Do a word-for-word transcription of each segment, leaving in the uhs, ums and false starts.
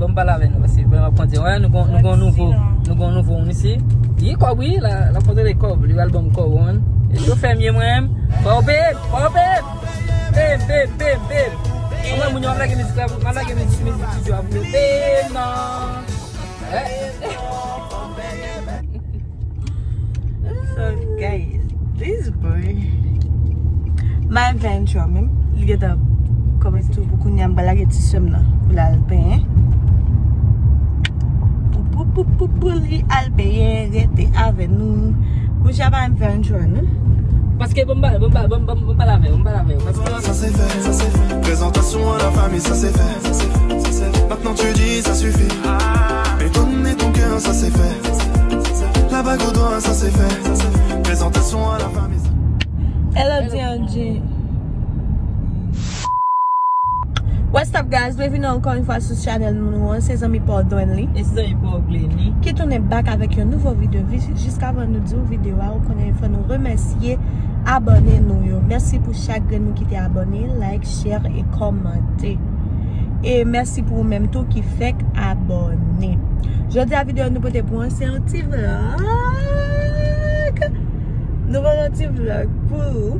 M pale avè nou, paske m ap konte, wè, nou gon, nou gon nouvo, nou gon nouvo moun isi. Li kòb, wi, la, la kontwole kòb, li pral ban m kòb, wi. E chofè m ye mwen menm. Ba w peye, ba w peye. Peye, peye, peye, peye. Anmwey, moun yo ap lage mizik la, ap lage mizik, mizik videyo a pou yo peye m nan. Eh. So, guys, this boy, my venture menm, li gentan kòmanse tou pou kounye a, m pral lage ti sè m nan pou l al penyen. Pou, pou, pou, pou, pou li al penyen, rete avè nou. Mouche a pa menm fè venture, non? Paske, bon, m pa, bon, m pa, bon, bon, bon, m pale avè yo, m pale avè yo, paske sa se fè, sa se fè. Présentation à la famille, ça c'est fait. Maintenant tu dis ça suffit. Étonne ton cœur, ça c'est fait. La bague au doigt, ça c'est fait. Présentation à la famille. Hello, D N G. What's up, guys? Byenvini ankò yon fwa sou chanèl nou an. Se zanmi pa w Dwenly. E se zanmi pa w Glenny. Ki tounen back avèk yon nouvo videyo. Vi-, jiskavan nou di w videyo a, ou konnen fò nou remèsye abòne nou yo. Mèsi pou chak grenn moun ki te abòne, like, share e kòmante. E mèsi pou ou menm tou ki fèk abòne. Jodi a videyo nou pote pou ou se yon ti vlog. Nou pote yon ti vlog pou ou.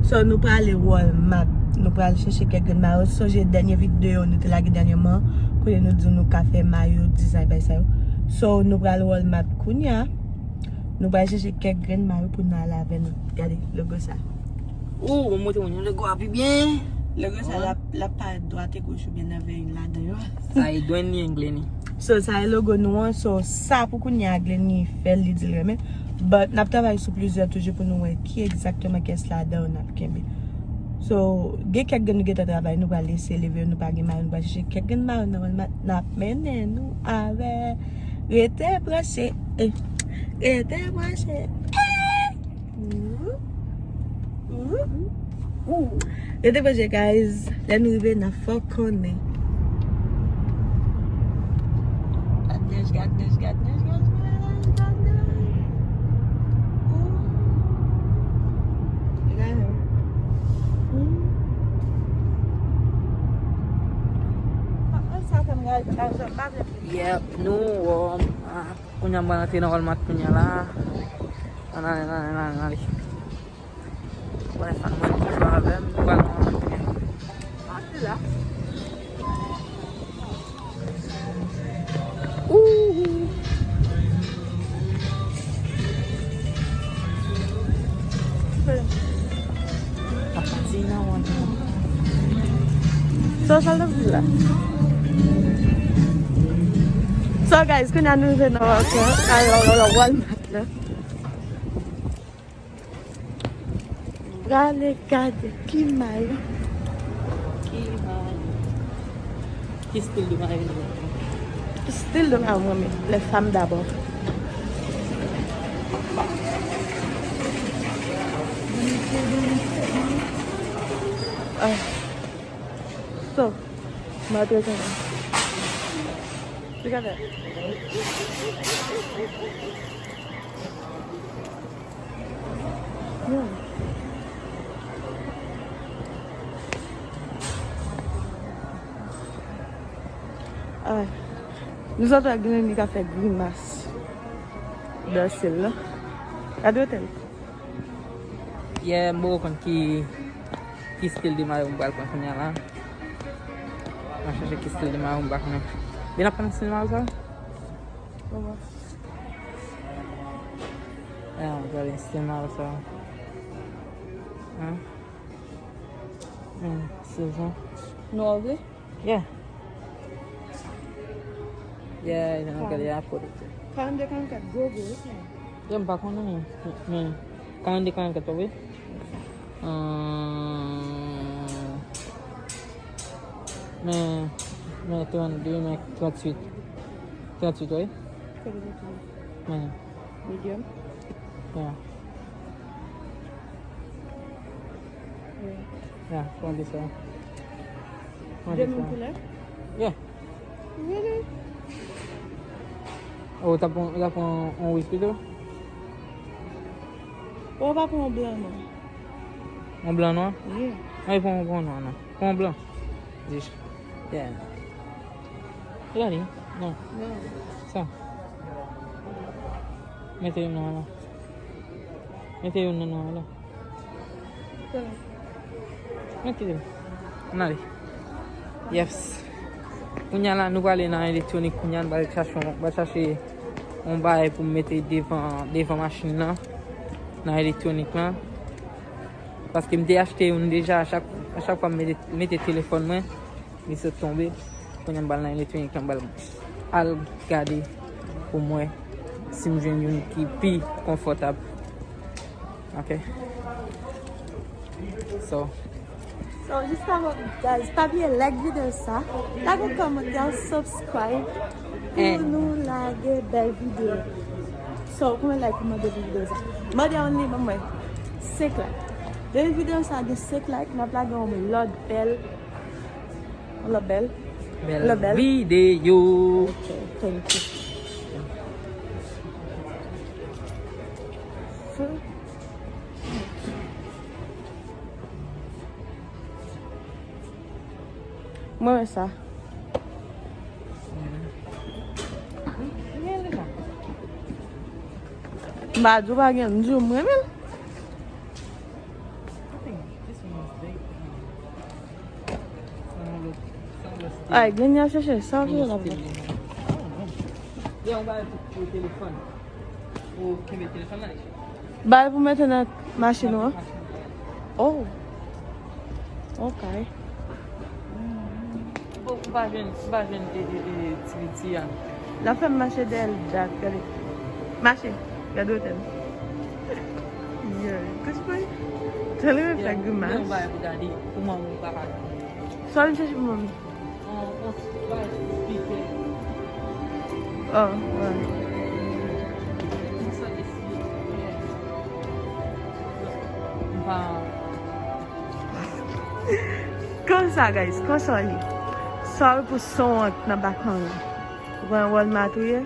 So, nou prale Walmart. Nou pral chèche kèk grenn mayo. Sonje dènye videyo nou te lage dènyèman, kote nou di nou ka fè mayo, dizay bay sa yo. So, nou pral Walmart kounya. Nou pral chèche kèk grenn mayo pou nou ale avè nou. Gade, logo sa. Ou, mwen montre moun yo logo a pi byen. Logo sa, l ap, l ap parèt dwat e goch oubyen nan vèy ladan yo. Sa e Dwenly and Glenny. So, sa e logo nou an. So, sa pou kounye a Glenny fè l, li di l renmen. But, n ap travay sou plizyè toujou pou nou wè ki egzakteman kiyès ladan yo n ap kenbe. So, gen kèk grenn nou gentan travay, nou pral eseye leve yo, nou pa gen mayo, nou pral chèche kèk grenn mayo nan Walmart, n ap mennen nou avè. Rete branche, eh, rete branche, eh. Wou, wou, wou. Rete branche, guys. Lè nou rive, n ap fè w konnen. Gad nèj, gad nèj, gad nèj, gad nèj, gad nèj. Wou. Gade. Wou. Sa fè m gade, gade, m pa vle. Yep, nou, um, ah. Kounye a m pral rantre nan Walmart kounye a la. Ann ale, ann ale, ann ale, ann ale. Konnen sa nou mwen toujou avè m, nou pral nan Walmart kounye a. Pati la. Ooh. Papa ti nan Walmart. So, sa l ap di la? So, guys, kounye a nou rive nan Walmart, nan Walmart la. Prale gade ki mayo. Ki mayo? Ki stil de mayo nou renmen? Stil de mayo mwen renmen, les femmes d'abord. Ah. So, m ap rekonèt. Look at that. Yeah. Ah. Nou sot wè Glenny ka fè grimas nan syèl la. Gade otèl. Yeah, m poko konn ki, ki stil de mayo m pral pran kounye a la. M ap chèche ki stil de mayo m pa konnen. Vin ap pran stil mayo sa? Kòman? Ah, gade stil mayo sa. Hein? Hmm, stil sa. Nwa vre? Yeah. Yeah, jan nou gade a, pwodikte. Karannde, karannkat, gwo, gwo, wi, sa. Yeah, m pa konnen, men, men, karannde, karannkat, pa vre? Ahh, men, men trannde, men tranntuit. Tranntuit, wi. Kote tranntuit? Men. Medium? Yeah. Yeah. Yeah, pran de sa. Pran de sa. De menm koulè? Yeah. Really? Oh, ou ta pran, ou ta pran yon wouj pito? Ou pa pran yon blan non. Yon blan nwa? Yeah. Ay, pran yon blan nwa non. Pran yon blan. Jis. Yeah. Lali, non. Sa. Mete youn nan la. Mete youn nan la. Mete youn. Ann ale. Yes. Kounye a la, nou prale nan elektwonik. Kounye a, nou prale chache yon, prale chache yon bagay pou m mete devan, devan machin nan. Nan elektwonik lan. Paske m te achte youn deja, a chak, a chak fwa m mete, mete telefòn mwen, li sot tonbe. Kounye a m pral nan elektwonik lan, m pral al gade pou m wè si m jwenn youn ki pi konfòtab. Ok. So. So, jis avan, guys, pa bliye like videyo sa, lage kòmantè, subscribe pou nou lage bèl videyo. So, konbyen like pou mande pou videyo sa? Mande only ban mwen senk like. Depi videyo sa gen senk like, n ap lage yon lòt bèl, yon lòt bèl, yon lòt bèl videyo. Ok, thank you. Mwen wè sa. M pa di w pa gen, m di w m renmen l. Ay, Glenn ap chèche, sa w vle la. Gen yon bagay pou, pou telefòn. Ou kenbe telefòn la, Aisha? Bay pou mete nan machin ou an. Oh. Ok. Ou pa jwenn, ou pa jwenn e, e, e, ti, ti a. L ap fè m mache dèyè l dat, gade. Mache, gade otèl. Yeah, kouch mwen. Tande mwen fè grimas. Sa w vin chèche pou mwen? Oh, wè. Konsa, guys, konsa li. Sa w pou son an nan background. Ou konn Walmart ou ye?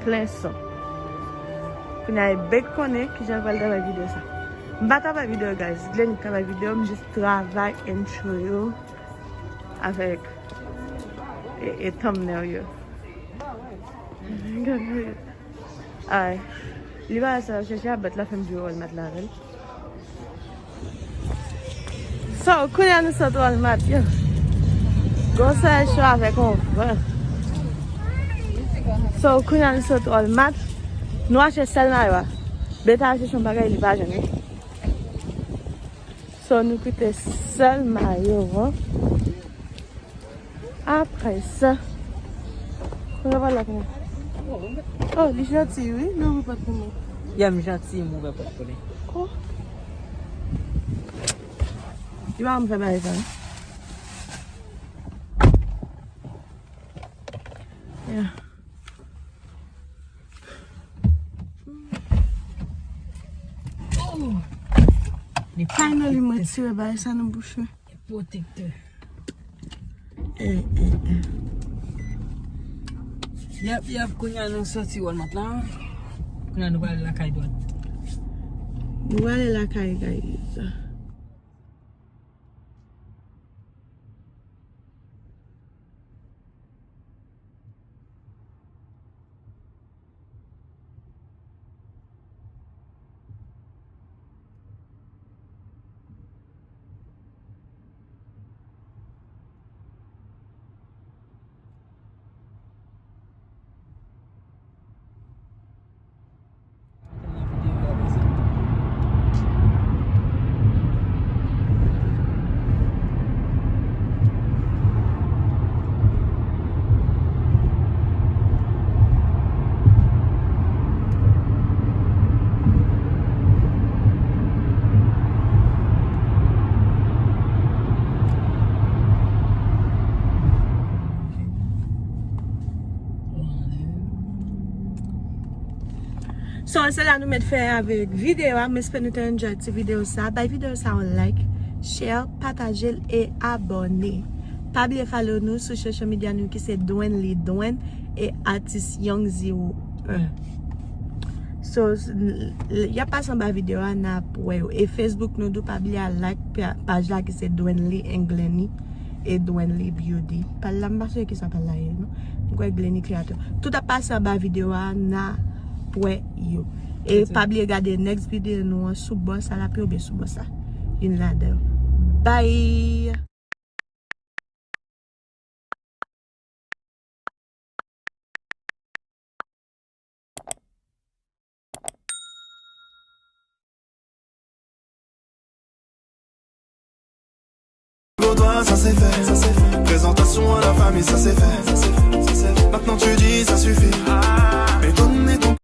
Plen son. Kounye a e Bake konnen kijan l pral travay videyo sa. M pa travay videyo, guys. Glenn ki travay videyo, m jis travay intro yo avèk e, e thumbnail yo. Ay. Li pa sa chèche a, but la fè m jwe Walmart la avè l. So, kounye a nou sot Walmart, yo. Gwosè cho avèk yon van. So, kounye a nou sot Walmart. Nou achte sèl mayo a. Beta achte yon bagay, li pa jwenn, wi. So, nou kite sèl mayo, an. Apre sa, kounye a pale la kounye a. Oh, li janti, wi, li ouvri pòt pou mwen. Ya, m janti, m ouvè pòt pou li. Oh. Li pa m fè bagay sa, non. Yeah. Oh! Finally, mwen tire bagay sa nan bouch mwen. Pwotektè. Eh, eh, eh. Yap, yap, kounye a nou soti Walmart la. Kounye a nou prale lakay dwat. Nou prale lakay, guys. So, se la nou mèt fè avèk videyo a. M espere nou te enjoy ti videyo sa. Bay videyo sa yon like, share, pataje l e abòne. Pa bliye follow nou sou social media nou ki se Dwenly Dwen e atis Young zewo en. So, s-, l-, l-, y ap pase anba videyo a, n ap wè yo. E Facebook nou tou, pa bliye al like pa-, paj la ki se Dwenly Englenny. Edwenly Beauty. Pal la, m pa sonje kisa pal la ye, non. M kwè Glenny Creator. Tout ap pase anba videyo a, n a wè yo. E pa bliye gade next videyo nou an sou bò sa la, pi oubyen sou bò sa. Youn ladan yo. Bye! Pour toi, ça c'est fait, ça c'est fait. Présentation à la famille, ça c'est fait, ça c'est fait, ça c'est fait. Maintenant tu dis, ça suffit.